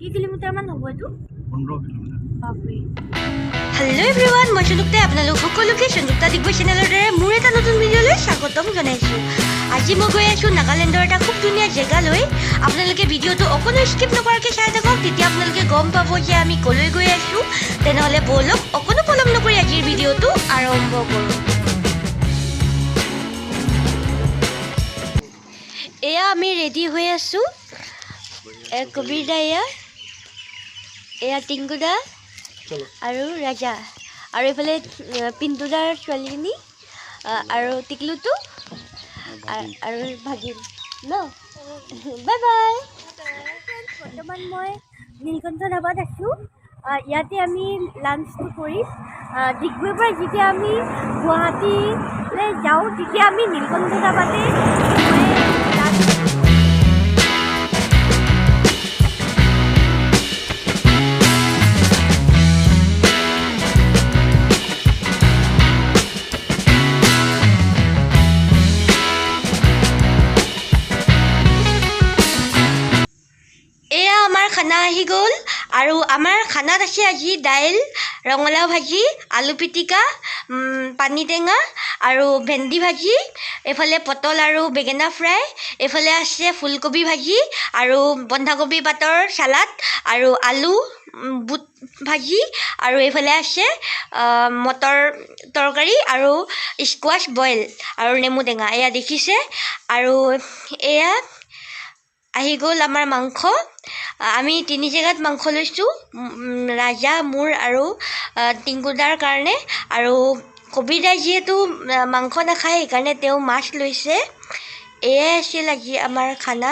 কেই কিলোমিটাৰমান হ'ব এইটো? 15 কিলোমিটাৰ। বাপৰে! হেল্ল' এভৰিৱান, মই সংযুক্তাই আপোনালোক সকলোকে সংযুক্তা ডিগবৈ চেনেলৰ দ্বাৰা মোৰ এটা নতুন ভিডিঅ'লৈ স্বাগতম জনাইছোঁ। আজি মই গৈ আছোঁ নাগালেণ্ডৰ এটা খুব ধুনীয়া জেগালৈ। আপোনালোকে ভিডিঅ'টো অকণো স্কিপ নকৰাকৈ চাই থাকক, তেতিয়া আপোনালোকে গম পাব যে আমি ক'লৈ গৈ আছোঁ। তেনেহ'লে ব'লক, অকণো পলম নকৰি আজিৰ ভিডিঅ'টো আৰম্ভ কৰোঁ। এয়া আমি ৰেডি হৈ আছোঁ। কবিৰ দা, এয়া এয়া টিংকু দা আৰু ৰাজা আৰু এইফালে পিণ্টুদাৰ ছোৱালীজনী আৰু টিকলুটো আৰু ভাগিন ন। Bye bye. বৰ্তমান মই নীলকণ্ঠ ধাবাত আছোঁ। ইয়াতে আমি লাঞ্চটো কৰিম। ডিগবৈৰ পৰা যেতিয়া আমি গুৱাহাটীলৈ যাওঁ, তেতিয়া আমি নীলকণ্ঠ ধাবাতে মই লাঞ্চ। এয়া আমাৰ খানা আহি গ'ল আৰু আমাৰ খানাত আছে আজি দাইল, ৰঙালাও ভাজি, আলু পিটিকা, পানী টেঙা আৰু ভেন্দি ভাজি, এইফালে পটল আৰু বেঙেনা ফ্ৰাই, এইফালে আছে ফুলকবি ভাজি আৰু বন্ধাকবি পাতৰ চালাড আৰু আলু বুট ভাজি আৰু এইফালে আছে মটৰ তৰকাৰী আৰু স্কোৱাছ বইল আৰু নেমু টেঙা। এয়া দেখিছে। আৰু এয়া আহি গ'ল আমাৰ মাংস। আমি তিনি জেগাত মাংস লৈছোঁ, ৰাজা, মোৰ আৰু টিংকুদাৰ কাৰণে। আৰু কবিৰদাই যিহেতু মাংস নাখায়, সেইকাৰণে তেওঁ মাছ লৈছে। এয়াই আছিল আজি আমাৰ খানা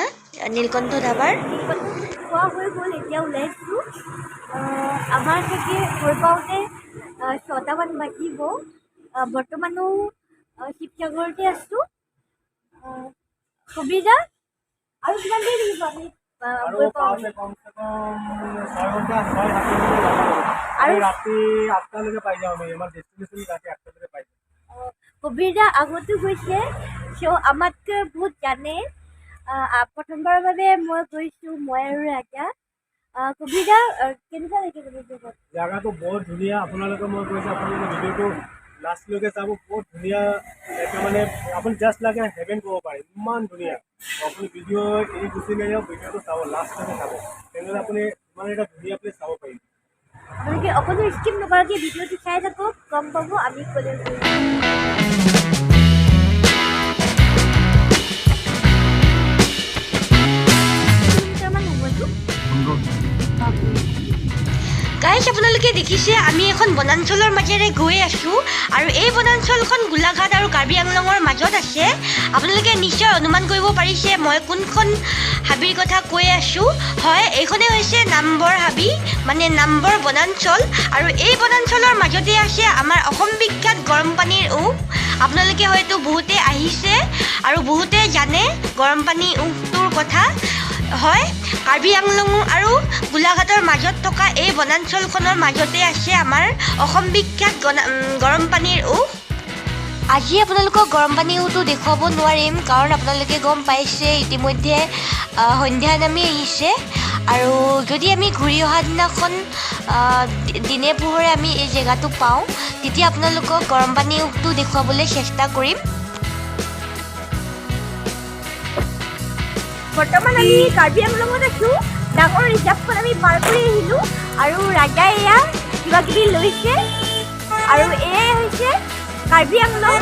নীলকণ্ঠ ধাবাৰ। খোৱা হৈ গ'ল, এতিয়া ওলাইছোঁ। আমাৰ চাগে গৈ পাওঁতে 6টামান বাজিব। বৰ্তমানো শিৱসাগৰতে আছোঁ। কবিৰদা, আৰু কিমান দেৰি লাগিব আমি আৰু গৈ পাওঁতে? পাওঁতে কমচে কম 6 ঘণ্টা, 6-7 ঘণ্টা লাগিব। আৰু আৰু ৰাতি 8টালৈকে পাই যাওঁ আমি। আমাৰ ডেষ্টিনেশ্যন ৰাতি 8টালৈকে পাই যাওঁ। কবিৰদা আগতো গৈছে, চ' আমাতকৈ বহুত জানে। প্ৰথমবাৰৰ বাবে মই গৈছোঁ, মই আৰু ৰাজা। কবিৰদা, কেনেকুৱা লাগিছে কবিৰ? জেগাটো বৰ ধুনীয়া। আপোনালোকে, মই কৈছোঁ, আপোনালোকে ভিডিঅ'টো লাষ্টলৈকে চাব। বহুত ধুনীয়া একে, মানে আপুনি জাষ্ট লাগে হেভেন ক'ব পাৰে, ইমান ধুনীয়া। আপুনি ভিডিঅ' এৰি গুচি নাযাব, ভিডিঅ'টো চাব, লাষ্টলৈকে চাব। তেনেহ'লে আপুনি ইমান এটা ধুনীয়া প্লেচ চাব পাৰিব। আপোনালোকে অকণো স্কিপ নকৰাকৈ ভিডিঅ'টো চাই থাকক, গম পাব আমি ক'লৈ গৈছোঁ। কিলোমিটাৰমান হ'ব এইটো? গাইছ, আপোনালোকে দেখিছে আমি এখন বনাঞ্চলৰ মাজেৰে গৈ আছোঁ আৰু এই বনাঞ্চলখন গোলাঘাট আৰু কাৰ্বি আংলঙৰ মাজত আছে। আপোনালোকে নিশ্চয় অনুমান কৰিব পাৰিছে মই কোনখন হাবিৰ কথা কৈ আছোঁ। হয়, এইখনেই হৈছে নামবৰ হাবি, মানে নামবৰ বনাঞ্চল। আৰু এই বনাঞ্চলৰ মাজতে আছে আমাৰ অসম বিখ্যাত গৰম পানীৰ উঁহ। আপোনালোকে হয়তো বহুতে আহিছে আৰু বহুতে জানে গৰম পানী উঁহটোৰ কথা। হয়, কাৰ্বি আংলং আৰু গোলাঘাটৰ মাজত থকা এই বনাঞ্চলখনৰ মাজতে আছে আমাৰ অসম বিখ্যাত গৰম পানীৰ উঁহ। আজি আপোনালোকক গৰম পানী উঁহটো দেখুৱাব নোৱাৰিম, কাৰণ আপোনালোকে গম পাইছে ইতিমধ্যে সন্ধ্যা নামি আহিছে। আৰু যদি আমি ঘূৰি অহা দিনাখন দিনে পোহৰে আমি এই জেগাটো পাওঁ, তেতিয়া আপোনালোকক গৰম পানী উঁহটো দেখুৱাবলৈ চেষ্টা কৰিম। বৰ্তমান আমি কাৰ্বি আংলঙত আছোঁ। ডাঙৰ ৰিজাৰ্ভখন আমি পাৰ কৰি আহিলোঁ আৰু ৰাজাই এয়া কিবা কিবি লৈছে। আৰু এয়াই হৈছে কাৰ্বি আংলং।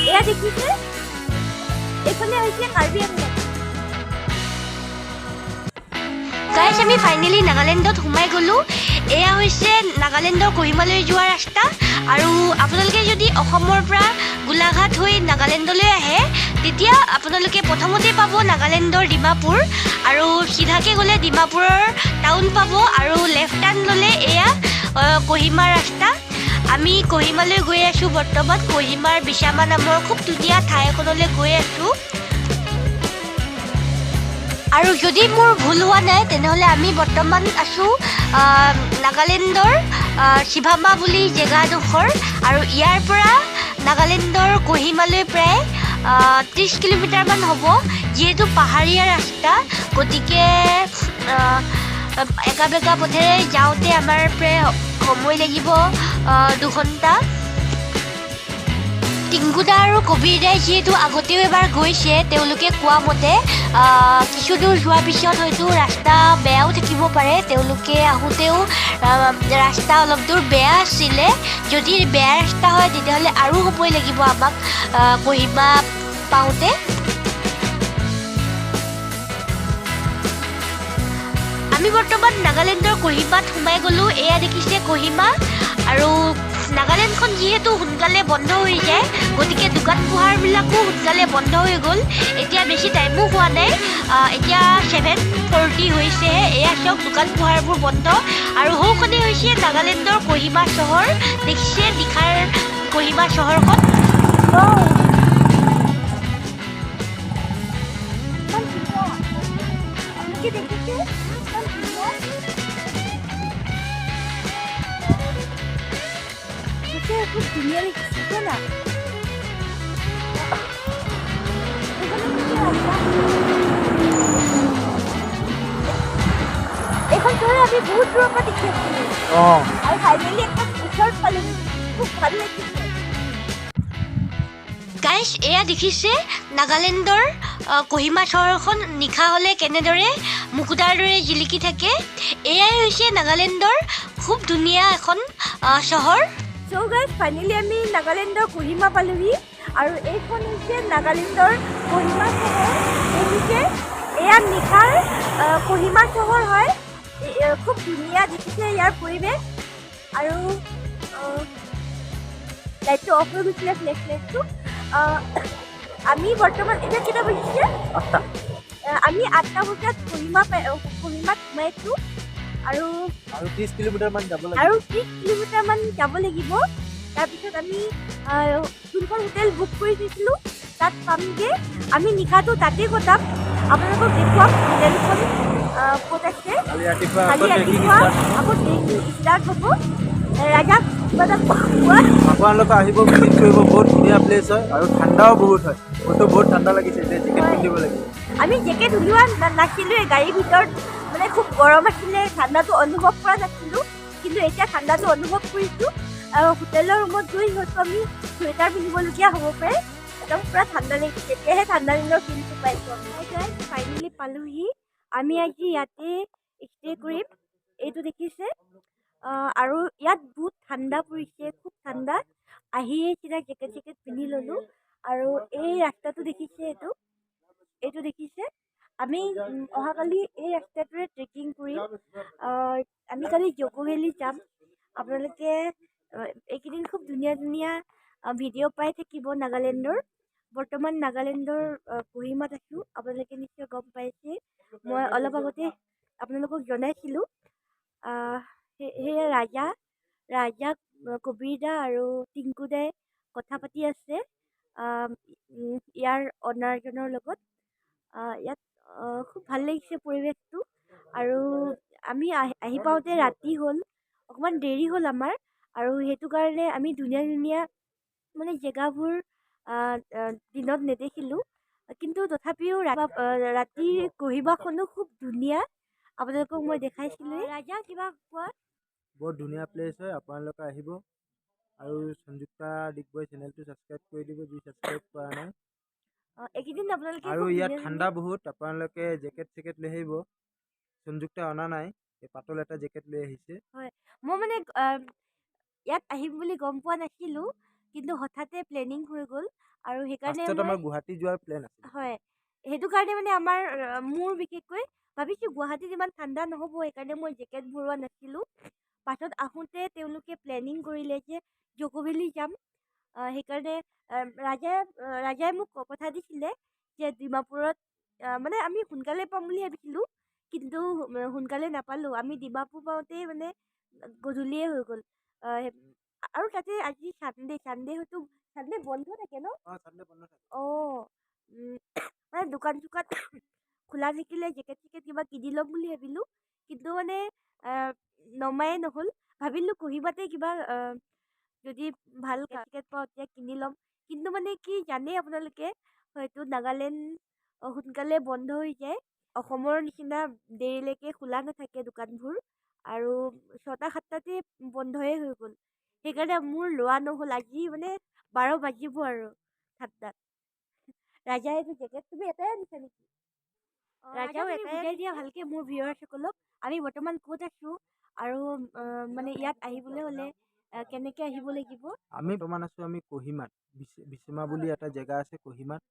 এয়া দেখিছে, এইফালে হৈছে কাৰ্বি আংলং। গাইছ, আমি ফাইনেলি নাগালেণ্ডত সোমাই গ'লোঁ। এয়া হৈছে নাগালেণ্ডৰ কহিমালৈ যোৱা ৰাস্তা। আৰু আপোনালোকে যদি অসমৰ পৰা গোলাঘাট হৈ নাগালেণ্ডলৈ আহে, তেতিয়া আপোনালোকে প্ৰথমতে পাব নাগালেণ্ডৰ ডিমাপুৰ আৰু চিধাকৈ গ'লে ডিমাপুৰৰ টাউন পাব আৰু লেফ্ট টাৰ্ণ ল'লে এয়া কহিমাৰ ৰাস্তা। আমি কহিমালৈ গৈ আছোঁ বৰ্তমান। কহিমাৰ বিচামা নামৰ খুব ধুনীয়া ঠাই এখনলৈ গৈ আছোঁ। আৰু যদি মোৰ ভুল হোৱা নাই, তেনেহ'লে আমি বৰ্তমান আছোঁ নাগালেণ্ডৰ শিভামা বুলি জেগাডোখৰ। আৰু ইয়াৰ পৰা নাগালেণ্ডৰ কহিমালৈ প্ৰায় 30 কিলোমিটাৰমান হ'ব। যিহেতু পাহাৰীয়া ৰাস্তা, গতিকে একা বেকা পথেৰে যাওঁতে আমাৰ প্ৰায় সময় লাগিব 2 ঘণ্টা। টিংকুদা আৰু কবিৰদাই যিহেতু আগতেও এবাৰ গৈছে, তেওঁলোকে কোৱা মতে কিছু দূৰ যোৱাৰ পিছত হয়তো ৰাস্তা বেয়াও থাকিব পাৰে। তেওঁলোকে আহোঁতেও ৰাস্তা অলপ দূৰ বেয়া আছিলে। যদি বেয়া ৰাস্তা হয়, তেতিয়াহ'লে আৰু সময় লাগিব আমাক কহিমা পাওঁতে। আমি বৰ্তমান নাগালেণ্ডৰ কহিমাত সোমাই গ'লোঁ। এয়া দেখিছে কহিমা। আৰু নাগালেণ্ডখন যিহেতু সোনকালে বন্ধ হৈ যায়, গতিকে দোকান পোহাৰবিলাকো সোনকালে বন্ধ হৈ গ'ল। এতিয়া বেছি টাইমো হোৱা নাই, এতিয়া 7:40 হৈছেহে। এয়া চাওক, দোকান পোহাৰবোৰ বন্ধ। আৰু সৌখনেই হৈছে নাগালেণ্ডৰ কহিমা চহৰ। দেখিছে নিশাৰ কহিমা চহৰখন। ইমান ধুনীয়া! আপোনালোকে দেখিছে, ইমান ধুনীয়া। সঁচাই খুব ধুনীয়া লাগিছে জানা। এইখনে নেকি ৰাস্তা? এইখন চহৰ আমি বহুত দূৰৰ পৰা দেখি আছিলো। আৰু ফাইনেলি একদম ওচৰত পালো, খুব ভাল লাগিছে। গাইছ, এয়া দেখিছে নাগালেণ্ডৰ কহিমা চহৰখন নিশা হ'লে কেনেদৰে মুকুতাৰ দৰে জিলিকি থাকে। এয়াই হৈছে নাগালেণ্ডৰ খুব ধুনীয়া এখন চহৰ। চ' গাইজ, ফাইনেলি আমি নাগালেণ্ডৰ কহিমা পালোহি আৰু এইখন হৈছে নাগালেণ্ডৰ কহিমা চহৰ। দেখিছে, এয়া নিশাৰ কহিমা চহৰ হয়। খুব ধুনীয়া, দেখিছে ইয়াৰ পৰিৱেশ। আৰু লাইটটো অফ হৈ গৈছিলে, ফ্লেছ লাইটটো। আমি বৰ্তমান এতিয়া কেইটা বাজিছে? 8টা। আমি 8টা বজাত কহিমাত সোমাইছোঁ আৰু আৰু 30 কিলোমিটাৰ মান যাব লাগিব। আৰু 30 কিলোমিটাৰমান যাব লাগিব। তাৰপিছত আমি যোনখন হোটেল বুক কৰি থৈছিলোঁ তাত পামগৈ। আমি নিশাটো তাতেই কটাম। আপোনালোকক দেখুৱাম হোটেলখন ক'ত আছে। কালি ৰাতিপুৱা কালি আকৌ ট্ৰেকিং ৰাতিপুৱা ষ্টাৰ্ট হ'ব। আকৌ ট্ৰেকিং ষ্টাৰ্ট হ'ব। ৰাজাক কিবা এটা কোৱা। আপোনালোকে আহিব, ভিজিট কৰিব, বহুত ধুনীয়া প্লেচ হয় আৰু ঠাণ্ডাও বহুত হয়। মোৰতো বহুত ঠাণ্ডা লাগিছে, এতিয়া জেকেট পিন্ধিব লাগিব। আমি জেকেট উলিওৱা নাছিলোঁৱেই। গাড়ীৰ ভিতৰত মানে খুব গৰম আছিলে, ঠাণ্ডাটো অনুভৱ কৰা নাছিলোঁ। কিন্তু এতিয়া ঠাণ্ডাটো অনুভৱ কৰিছোঁ আৰু হোটেলৰ ৰুমত গৈ হয়তো আমি চুৱেটাৰ পিন্ধিবলগীয়া হ'ব পাৰে। একদম পূৰা ঠাণ্ডা লাগিছে, তেতিয়াহে ঠাণ্ডা দিনৰ ফিলটো পাইছোঁ আমি। ফাইনেলি পালোহি। আমি আজি ইয়াতে ষ্টে কৰিম। এইটো দেখিছে, আৰু ইয়াত বহুত ঠাণ্ডা পৰিছে, খুব ঠাণ্ডা। আহিয়ে চিধা জেকেট চেকেট পিন্ধি ল'লোঁ। আৰু এই ৰাস্তাটো দেখিছে, এইটো দেখিছে, আমি অহাকালি এই ৰাস্তাটোৰে ট্ৰেকিং কৰিম। আমি কালি জকো ভেলী যাম। আপোনালোকে এইকেইদিন খুব ধুনীয়া ধুনীয়া ভিডিঅ' পাই থাকিব নাগালেণ্ডৰ। বৰ্তমান নাগালেণ্ডৰ কহিমাত আছোঁ। আপোনালোকে নিশ্চয় গম পাইছে, মই অলপ আগতে আপোনালোকক জনাইছিলোঁ। সেয়া ৰাজা, কবিৰদা আৰু টিংকুদাই কথা পাতি আছে ইয়াৰ অ'নাৰজনৰ লগত। ইয়াত খুব ভাল লাগিছে পৰিৱেশটো। আৰু আমি আহি আহি পাওঁতে ৰাতি হ'ল, অকণমান দেৰি হ'ল আমাৰ। আৰু সেইটো কাৰণে আমি ধুনীয়া ধুনীয়া মানে জেগাবোৰ দিনত নেদেখিলোঁ। কিন্তু তথাপিও ৰাতিৰ কহিমাখনো খুব ধুনীয়া, আপোনালোকক মই দেখাইছিলোঁৱেই। ৰাজা, কিবা কোৱা। বহুত ধুনীয়া প্লেচ হয়, আপোনালোকে আহিব আৰু সংযুক্তা ডিগবৈ চেনেলটো ছাবস্ক্ৰাইব কৰি দিব, যি ছাবস্ক্ৰাইব কৰা নাই। এইকেইদিন আপোনালোকে আৰু খুব ইয়াত ধুনীয়া ঠাণ্ডা বহুত, আপোনালোকে জেকেট চেকেট লৈ আহিব। সংযুক্তা অনা নাই, এই পাতল এটা জেকেট লৈ আহিছে। মই মানে ইয়াত আহিম বুলি গম পোৱা নাছিলোঁ, কিন্তু হঠাতে প্লেনিং হৈ গ'ল আৰু সেইকাৰণে ফাৰ্ষ্টত মই আমাৰ গুৱাহাটী যোৱাৰ প্লেন আছিল। হয়, সেইটো কাৰণে মানে আমাৰ মোৰ বিশেষকৈ ভাবিছোঁ গুৱাহাটীত ইমান ঠাণ্ডা নহ'ব, সেইকাৰণে মই জেকেট ভৰোৱা নাছিলোঁ। পাছত আহোঁতে তেওঁলোকে প্লেনিং কৰিলে যে জকো ভেলী যাম। সেইকাৰণে ৰাজাই মোক কথা দিছিলে যে ডিমাপুৰত মানে আমি সোনকালে পাম বুলি ভাবিছিলোঁ, কিন্তু সোনকালে নাপালোঁ। আমি ডিমাপুৰ পাওঁতেই মানে গধূলিয়ে হৈ গ'ল। আৰু তাতে আজি ছানডে, ছানডে হয়তো ছানডে বন্ধ থাকে ন? অঁ, ছানডে বন্ধ থাকে। অঁ, মানে দোকান চোকান খোলা থাকিলে জেকেট চেকেট কিবা কিনি ল'ম বুলি ভাবিলোঁ, কিন্তু মানে নমাই নহ'ল। ভাবিলোঁ কহিমাতে কিবা যদি ভাল জেকেট পাওঁ তেতিয়া কিনি ল'ম। কিন্তু মানে কি জানেই আপোনালোকে হয়তো, নাগালেণ্ড সোনকালে বন্ধ হৈ যায়। অসমৰ নিচিনা দেৰিলৈকে খোলা নাথাকে দোকানবোৰ আৰু 6টা 7টাতে বন্ধয়ে হৈ গ'ল। সেইকাৰণে মোৰ লোৱা নহ'ল। আজি মানে 12 বাজিব আৰু ঠাণ্ডাত। ৰাজাই এইটো জেকেট, তুমি এটাই আনিছা নেকি? ৰাজাও এটাই। বুজাই দিয়া ভালকে মোৰ ভিউৱাৰ্ছসকলক, আমি বৰ্তমান ক'ত আছোঁ আৰু মানে ইয়াত আহিবলৈ হ'লে কেনেকে আহিব লাগিব? আমি বৰ্তমান আছোঁ আমি কহিমাত। বিচমা বুলি এটা জেগা আছে কহিমাত,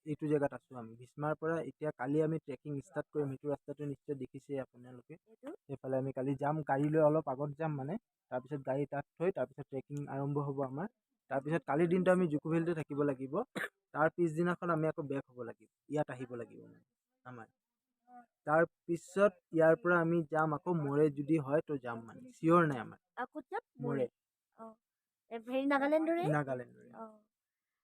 এইটো জেগাত আছোঁ আমি। বিচমাৰ পৰা এতিয়া কালি আমি ট্ৰেকিং ষ্টাৰ্ট কৰিম। সেইটো ৰাস্তাটো নিশ্চয় দেখিছেই আপোনালোকে। এইটো। সেইফালে আমি কালি যাম, গাড়ী লৈ অলপ আগত যাম মানে। তাৰপিছত গাড়ী তাত থৈ তাৰপিছত ট্ৰেকিং আৰম্ভ হ'ব আমাৰ। তাৰপিছত কালিৰ দিনটো আমি জুকো ভেলিতে থাকিব লাগিব। তাৰ পিছদিনাখন আমি আকৌ বেক হ'ব লাগিব, ইয়াত আহিব লাগিব মানে আমাৰ। তাৰপিছত ইয়াৰ পৰা আমি যাম আকৌ মৰে, যদি হয় তো যাম মানে, চিয়'ৰ নাই আমাৰ। ক'ত যাম? মৰে। অঁ, হেৰি নাগালেণ্ডৰে। নাগালেণ্ডৰে। অঁ।